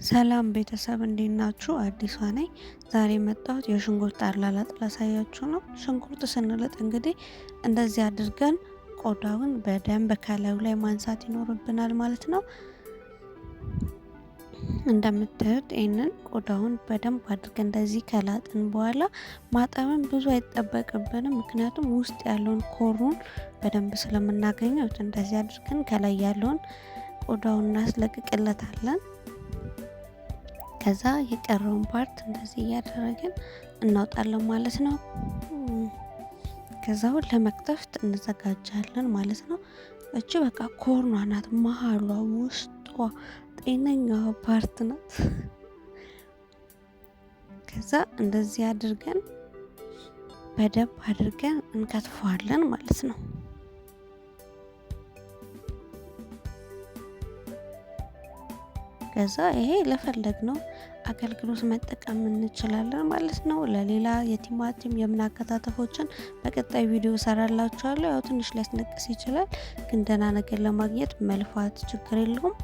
ሰላም ቤተሰብ፣ እንዴት ናችሁ? አዲሷ ነኝ። ዛሬ የመጣሁት የሽንኩርት አላላጥ ላሳያችሁ ነው። ሽንኩርት ስንልጥ እንግዲህ እንደዚህ አድርገን ቆዳውን በደንብ ከላዩ ላይ ማንሳት ይኖርብናል ማለት ነው። እንደምታዩት ይህንን ቆዳውን በደንብ አድርገን እንደዚህ ከላጥን በኋላ ማጠብን ብዙ አይጠበቅብንም። ምክንያቱም ውስጥ ያለውን ኮሩን በደንብ ስለምናገኘው እንደዚህ አድርገን ከላይ ያለውን ቆዳውን እናስለቅቅለታለን። ከዛ የቀረውን part እንደዚህ እያደረግን እናውጣለን ማለት ነው። ከዛው ለመክተፍ እንዘጋጃለን ማለት ነው። እቺ በቃ ኮርኗ ናት፣ መሀሏ፣ ውስጧ ጤነኛዋ part ናት። ከዛ እንደዚህ አድርገን በደንብ አድርገን እንከትፈዋለን ማለት ነው። ከዛ ይሄ ለፈለግነው አገልግሎት መጠቀም እንችላለን ማለት ነው። ለሌላ የቲማቲም የምን አከታተፎችን በቀጣይ ቪዲዮ ሰራላችኋለሁ። ያው ትንሽ ሊያስነቅስ ይችላል፣ ግን ደህና ነገር ለማግኘት መልፋት ችግር የለውም።